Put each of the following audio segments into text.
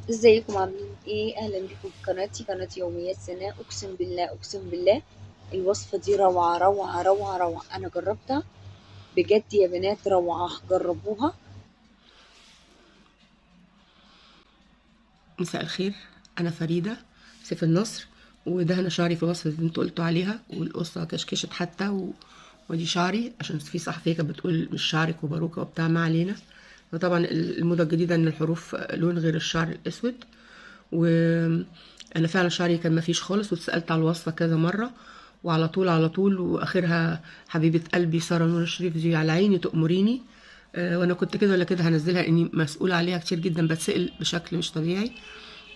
ازيكم عاملين ايه؟ اهلا بكم في قناتي، قناة يوميات سناء. اقسم بالله اقسم بالله الوصفة دي روعة روعة روعة روعة، انا جربتها بجد يا بنات، روعة، جربوها. مساء الخير، انا فريدة سيف النصر، ودهن شعري في الوصفة اللي انتوا قلتوا عليها، والقصة كشكشت حتى ودي شعري عشان في صحفية كانت بتقول مش شعرك وباروكة وبتاع، ما علينا. فطبعا الموضة الجديدة ان الحروف لون غير الشعر الاسود، وانا فعلا شعري كان ما فيش خالص، واتسألت على الوصفة كذا مرة وعلى طول على طول، واخرها حبيبة قلبي سارة نور الشريف دي على عيني تأمريني. وانا كنت كده ولا كده هنزلها لاني مسؤولة عليها كتير جدا، بتسأل بشكل مش طبيعي،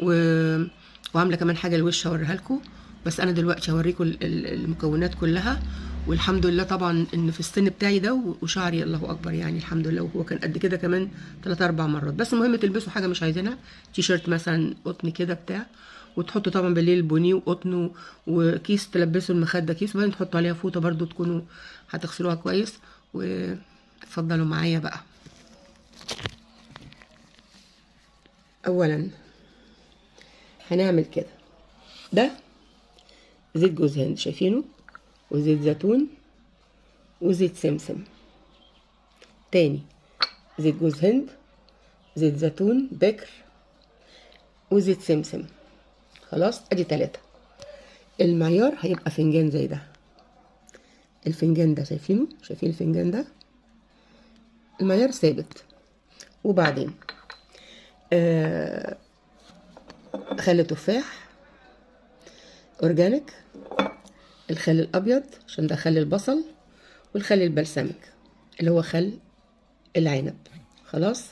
وعاملة كمان حاجة للوش هوريها لكم، بس انا دلوقتي هوريكم المكونات كلها. والحمد لله طبعا ان في السن بتاعي ده وشعري الله اكبر يعني الحمد لله، وهو كان قد كده كمان 3-4 مرات. بس المهم تلبسوا حاجة مش عايزينها، تيشيرت مثلا قطن كده بتاع، وتحطوا طبعا بالليل بونيه وقطن وكيس، تلبسوا المخدة كيس، وبعدين تحطوا عليها فوطه برده تكونوا هتغسلوها كويس. واتفضلوا معايا بقى. اولا هنعمل كده، ده زيت جوز هند شايفينه، وزيت زيتون، وزيت سمسم. تاني زيت جوز هند، زيت زيتون بكر، وزيت سمسم. خلاص ادي 3. المعيار هيبقى فنجان زي ده، الفنجان ده شايفينه، شايفين الفنجان ده، المعيار ثابت. وبعدين خل تفاح organic، الخل الابيض عشان ده خل البصل، والخل البلسمك اللي هو خل العنب. خلاص.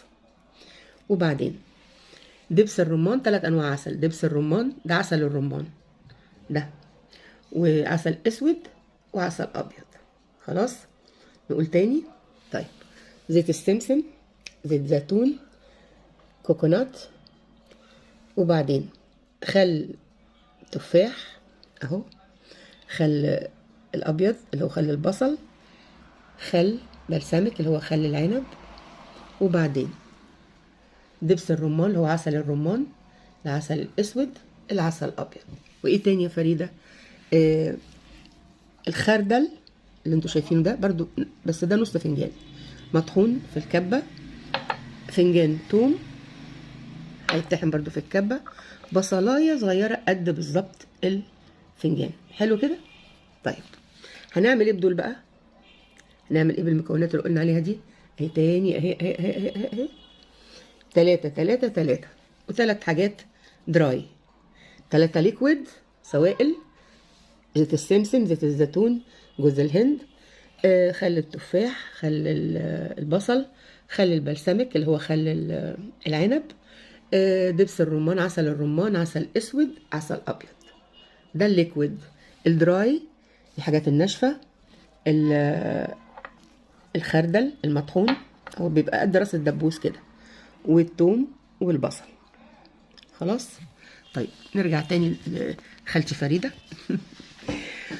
وبعدين دبس الرمان، 3 انواع عسل. دبس الرمان ده عسل الرمان ده، وعسل اسود، وعسل ابيض. خلاص نقول تاني. طيب زيت السمسم، زيت زيتون، coconut، وبعدين خل تفاح اهو، خل الابيض اللي هو خل البصل، خل بلسمك اللي هو خل العنب، وبعدين دبس الرمان اللي هو عسل الرمان، العسل الاسود، العسل الابيض. وايه تاني يا فريدة؟ الخردل اللي انتوا شايفينه ده برضو، بس ده نص فنجان مطحون في الكبه، فنجان توم هيتطحن برضو في الكبه، بصلايه صغيرة قد بالظبط الفنجان. حلو كده. طيب هنعمل ايه بدول بقى؟ هنعمل ايه بالمكونات اللي قلنا عليها دي؟ اهي تاني، اهي اهي اهي اهي اهي، 3 3 3، وثلاث حاجات dry، 3 liquid سوائل، زيت السمسم، زيت الزيتون، جوز الهند، خل التفاح، خل البصل، خل البلسمك اللي هو خل العنب، دبس الرمان، عسل الرمان، عسل اسود، عسل ابيض. ده ال liquid. ال dry الحاجات الناشفه، الخردل المطحون هو بيبقى قد راس الدبوس كده، والثوم والبصل. خلاص. طيب نرجع تاني لخالتي فريدة.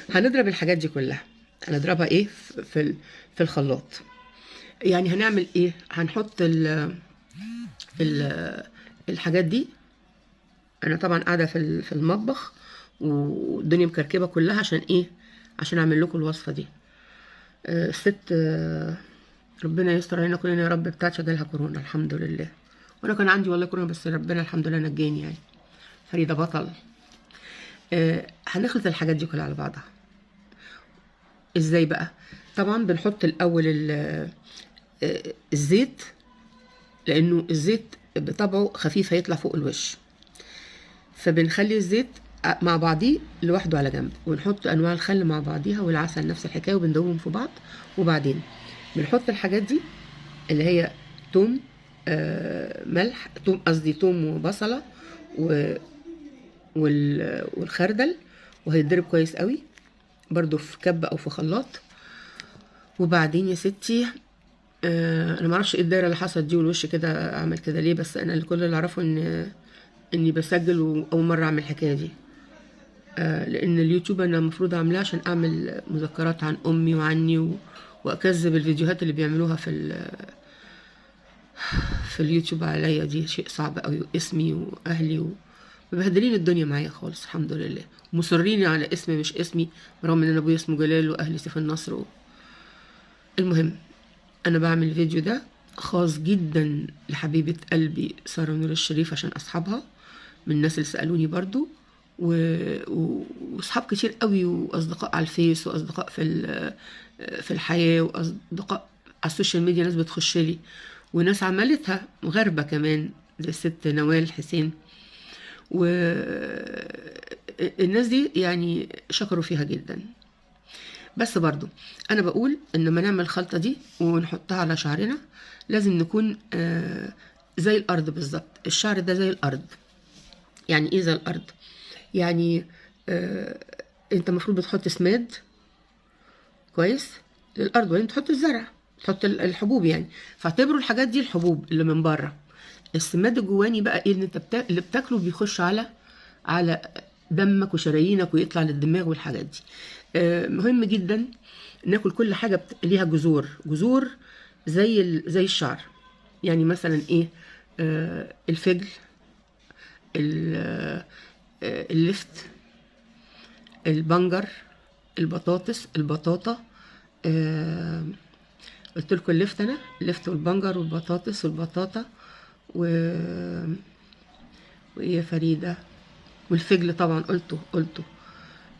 هنضرب الحاجات دي كلها، هنضربها ايه في الخلاط. يعني هنعمل ايه؟ هنحط ال ال الحاجات دي. انا طبعا قاعدة في المطبخ والدنيا مكركبه كلها، عشان ايه؟ عشان اعمل لكم الوصفة دي. الست ربنا يستر علينا كلنا يا رب، بتاعت جالها كورونا الحمد لله، وانا كان عندي والله كورونا، بس ربنا الحمد لله نجاني يعني. فريدة بطل. هنخلط الحاجات دي كلها على بعضها ازاي بقى؟ طبعا بنحط الاول الزيت، لانه الزيت بطبعه خفيف هيطلع فوق الوش، فبنخلي الزيت مع بعضيه لوحده على جنب، ونحط انواع الخل مع بعضيها، والعسل نفس الحكاية، وبندوبهم في بعض. وبعدين بنحط الحاجات دي اللي هي توم، ملح، توم قصدي توم وبصله والخردل، وهيتضرب كويس قوي برضو في كبه او في خلاط. وبعدين يا ستي انا معرفش ايه الدايرة اللي حصلت دي والوش كده عمل كده ليه، بس انا كل اللي اعرفه اني بسجل واول مرة اعمل الحكاية دي، لان اليوتيوب انا المفروض اعملها عشان اعمل مذكرات عن امي وعني واكذب الفيديوهات اللي بيعملوها في في اليوتيوب عليا، دي شيء صعب قوي، واسمي واهلي مبهدلين الدنيا معايا خالص الحمد لله، مصرين على اسمي مش اسمي، برغم ان انا ابويا اسمه جلال واهلي سيف النصر المهم انا بعمل الفيديو ده خاص جدا لحبيبة قلبي سارة نور الشريف عشان اصحابها من الناس اللي سألوني برضو، واصحاب كتير قوي، واصدقاء على الفيس، واصدقاء في الحياة، واصدقاء على ال social media، ناس بتخش لي وناس عملتها غربة كمان زي الست نوال حسين، والناس دي يعني شكروا فيها جدا. بس برضو انا بقول ان لما نعمل الخلطة دي ونحطها على شعرنا لازم نكون زي الارض بالظبط. الشعر ده زي الارض. يعني ايه زي الارض؟ يعني انت المفروض بتحط سماد كويس للارض، وبعدين تحط الزرع، تحط الحبوب يعني. فاعتبروا الحاجات دي الحبوب اللي من بره. السماد الجواني بقى ايه؟ اللي انت اللي بتاكله بيخش على دمك وشرايينك ويطلع للدماغ والحاجات دي. مهم جدا ناكل كل حاجة ليها جذور، جذور زي الشعر. يعني مثلا ايه؟ الفجل، اللفت، البنجر، البطاطس، البطاطا. قلت لكم اللفت، انا اللفت والبنجر والبطاطس والبطاطا وايه يا فريدة، والفجل طبعا قلته.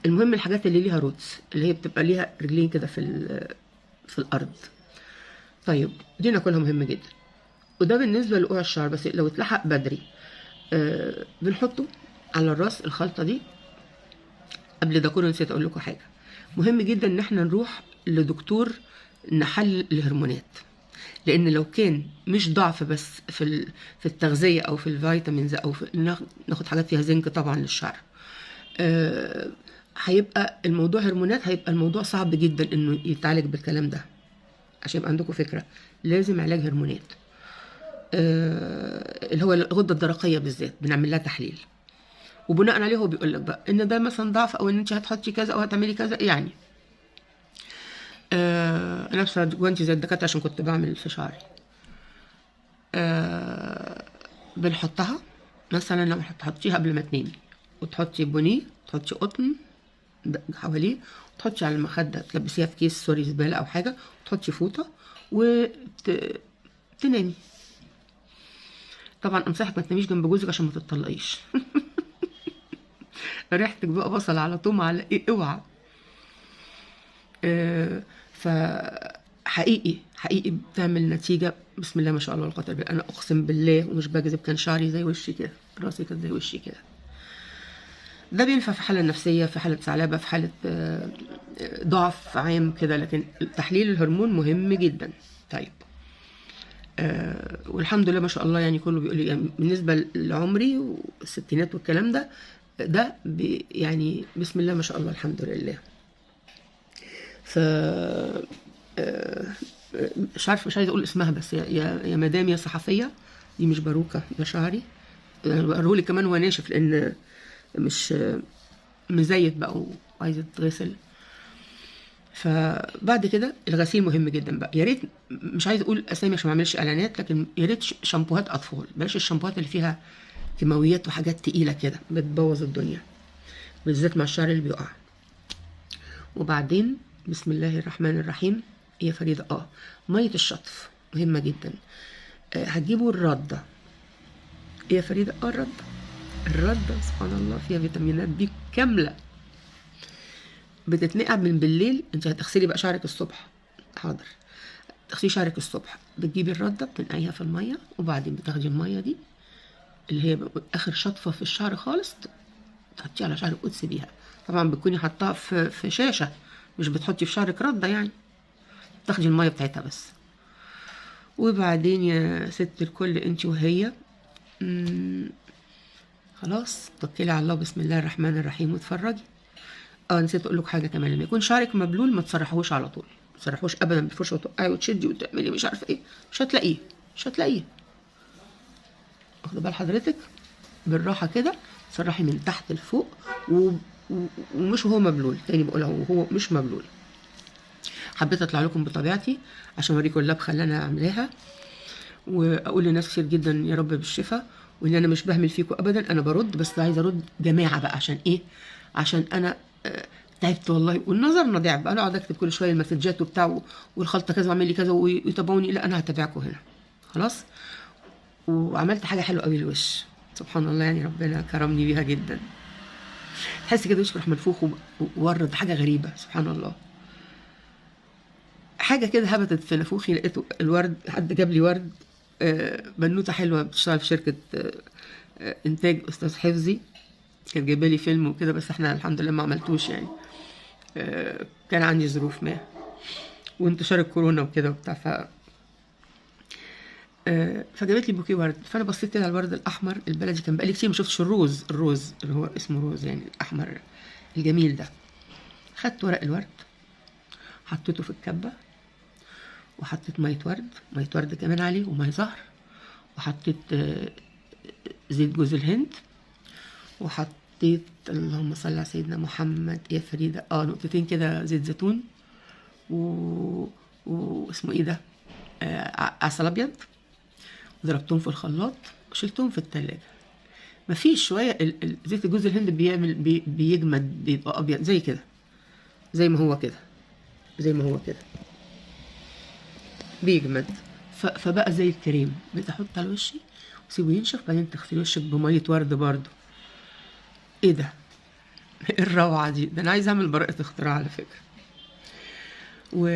المهم الحاجات اللي ليها roots، اللي هي بتبقى ليها رجلين كده في الارض. طيب دي ناكلها، مهم جدا. وده بالنسبة لوقوع الشعر، بس لو اتلحق بدري. بنحطه على الراس الخلطة دي. قبل ده كله نسيت اقول لكم حاجة مهم جدا، ان احنا نروح لدكتور نحلل الهرمونات، لان لو كان مش ضعف بس في التغذية او في ال vitamins او في ناخد حاجات فيها زنك طبعا للشعر، هيبقى الموضوع هرمونات، هيبقى الموضوع صعب جدا انه يتعالج بالكلام ده. عشان يبقى عندكم فكرة، لازم علاج هرمونات، اللي هو الغدة الدرقية بالذات بنعمل لها تحليل، وبناء عليه هو بيقول لك بقى ان ده مثلا ضعف، او ان انت هتحطي كذا او هتعملي كذا يعني. انا لابسه جوانتي زي الدكاترة عشان كنت بعمل في شعري. بنحطها مثلا لو هتحطيها قبل ما تنامي، وتحطي بونيه، تحطي قطن حواليه، وتحطي على المخدة، تلبسيها في كيس sorry زبالة او حاجة، وتحطي فوطه وتنامي. طبعا انصحك ما تناميش جنب جوزك عشان ما تتطلقيش. ريحتك بقى بصل على توم على ايه، اوعى. فحقيقي حقيقي بتعمل نتيجة بسم الله ما شاء الله ولا قوة الا بالله. انا اقسم بالله ومش بكذب، كان شعري زي وشي كده، راسي كانت زي وشي كده. ده بينفع في حاله نفسية، في حاله ثعلبة، في حاله ضعف عام كده، لكن تحليل الهرمون مهم جدا. طيب والحمد لله ما شاء الله، يعني كله بيقول لي يعني بالنسبة لعمري والستينات والكلام ده، ده يعني بسم الله ما شاء الله الحمد لله. ف مش عارفه، مش عايزه اقول اسمها، بس يا مدام يا صحفية، دي مش باروكه، ده شعري بقرهولي كمان هو ناشف لان مش مزيت بقى وعايزه تتغسل. فبعد كده الغسيل مهم جدا بقى. يا ريت، مش عايزه اقول اسامي عشان ما اعملش اعلانات، لكن يا ريت شامبوهات اطفال، بلاش الشامبوهات اللي فيها كيماويات وحاجات تقيلة كده بتبوظ الدنيا، بالذات مع الشعر اللي بيقع. وبعدين بسم الله الرحمن الرحيم يا فريدة، مية الشطف مهمة جدا. هتجيبوا الردة يا فريدة، الردة، الردة سبحان الله فيها فيتامينات بي كاملة، بتتنقع من بالليل. انت هتغسلي بقى شعرك الصبح، حاضر، تغسلي شعرك الصبح، بتجيبي الردة بتنقعيها في المية، وبعدين بتاخدي المية دي اللي هي اخر شطفة في الشعر خالص، تحطيها على شعرك وتسيبيها. طبعا بتكوني حطاها في شاشة، مش بتحطي في شعرك ردة يعني، تاخدي المية بتاعتها بس. وبعدين يا ست الكل انت وهي، خلاص توكلي على الله، بسم الله الرحمن الرحيم، واتفرجي. نسيت اقول لك حاجة كمان، لما يكون شعرك مبلول ما تسرحوش على طول، ما تسرحوش ابدا بالفرشه وتوقعي وتشدي وتعملي مش عارفه ايه، مش هتلاقيه، مش هتلاقيه. واخده بال حضرتك؟ بالراحة كده تسرحي من تحت لفوق، ومش وهو مبلول، تاني بقولها وهو مش مبلول. حبيت اطلع لكم بطبيعتي عشان اوريكم اللبخه اللي انا عاملاها، واقول لناس كتير جدا يا رب بالشفاء، وان انا مش بهمل فيكم ابدا، انا برد، بس عايزه ارد جماعة بقى. عشان ايه؟ عشان انا تعبت والله، والنظر نضيع بقى، انا اقعد اكتب كل شوية المسجات وبتاع والخلطه كذا واعمل لي كذا ويتابعوني، لا انا هتابعكم هنا خلاص. وعملت حاجة حلوة قوي للوش، سبحان الله، يعني ربنا كرمني بيها جدا. تحس كده وشك راح منفوخ وورد، حاجة غريبة سبحان الله. حاجة كده هبتت في نافوخي، لقيته الورد، حد جاب لي ورد، بنوته حلوة بتشتغل في شركة انتاج استاذ حفظي، كانت جايبه لي فيلم وكده، بس احنا الحمد لله ما عملتوش يعني، كان عندي ظروف ما وانتشار الكورونا وكده وبتاع، فجابت لي بوكيه ورد. فانا بصيت كده على الورد الاحمر البلدي، كان بقالي كتير ما شفتش ال rose، ال rose اللي هو اسمه rose يعني الاحمر الجميل ده. خدت ورق الورد حطيته في الكبه، وحطيت مية ورد، مية ورد كمان عليه، ومية زهر، وحطيت زيت جوز الهند، وحطيت اللهم صل على سيدنا محمد يا فريدة، نقطتين كده زيت زيتون، واسمه ايه ده، عسل ابيض، ضربتهم في الخلاط وشلتهم في التلاجة. مفيش شوية زيت جوز الهند بيعمل بيجمد، بيبقى ابيض زي كده، زي ما هو كده، زي ما هو كده بيجمد، فبقى زي الكريم، بتحط على وشي وسيبه ينشف، بعدين تغسلي وشك بمية ورد برضو. ايه ده؟ ايه الروعة دي؟ ده انا عايزة اعمل براءة اختراع على فكرة. و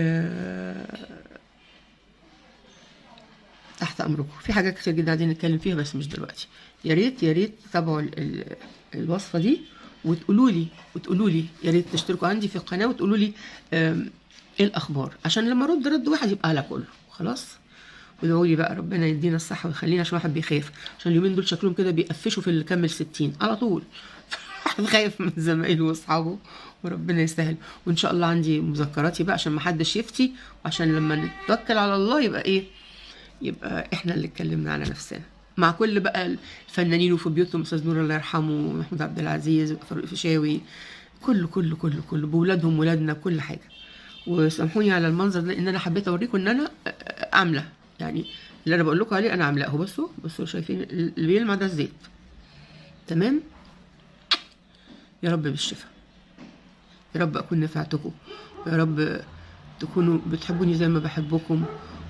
تحت امركم في حاجات كتير جدا عايزين نتكلم فيها، بس مش دلوقتي. يا ريت يا ريت تتابعوا الوصفة دي، وتقولوا لي، وتقولوا لي يا ريت تشتركوا عندي في القناة، وتقولوا لي ايه الاخبار، عشان لما ارد رد واحد يبقى على كله خلاص. وادعوا لي بقى ربنا يدينا الصحة ويخلينا، عشان واحد بيخاف، عشان اليومين دول شكلهم كده بيقفشوا في اللي كمل 60 على طول. واحد خايف من زمايله واصحابه، وربنا يسهل. وان شاء الله عندي مذكراتي بقى عشان ما حدش يفتي، وعشان لما نتوكل على الله يبقى ايه، يبقى احنا اللي اتكلمنا على نفسنا. مع كل بقى الفنانين وفي بيوتهم، استاذ نور الله يرحمه، ومحمود عبد العزيز، وفاروق الفيشاوي، كله كله كله كله بولادهم ولادنا، كل حاجة. وسامحوني على المنظر ده، لان انا حبيت اوريكم ان انا عامله، يعني اللي انا بقول لكم عليه انا عاملاه اهو. بصوا بصوا، شايفين اللي بيلمع ده الزيت، تمام؟ يا رب بالشفاء، يا رب اكون نفعتكم، ويا رب تكونوا بتحبوني زي ما بحبكم،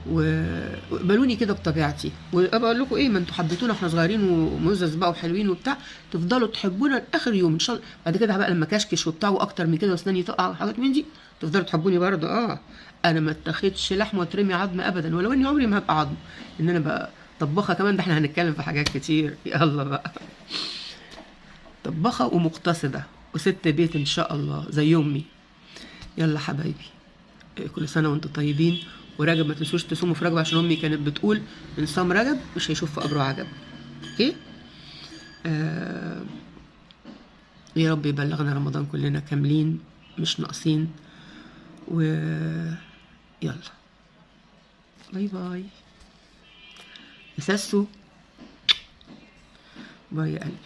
وقبلوني كده بطبيعتي. وابقى اقول لكم ايه، ما انتوا حبيتونا احنا صغيرين ومزز بقى وحلوين وبتاع، تفضلوا تحبونا لاخر يوم ان شاء الله. بعد كده بقى لما كشكش وبتاع واكتر من كده واسناني تقع وحاجات من دي، تفضلوا تحبوني برضه. انا ما اتاخدش لحم واترمي عظم ابدا، ولو اني عمري ما هبقى عظم، ان انا بقى طباخه كمان. ده احنا هنتكلم في حاجات كتير، يلا بقى. طباخه ومقتصده وست بيت ان شاء الله زي امي. يلا حبايبي، كل سنة وانتم طيبين. ورجب ما تنسوش تصوموا في رجب، عشان امي كانت بتقول ان صام رجب مش هيشوف في قبره عجب. okay، يا رب يبلغنا رمضان كلنا كاملين مش ناقصين. و يلا bye bye، ساسو bye يا قلبي.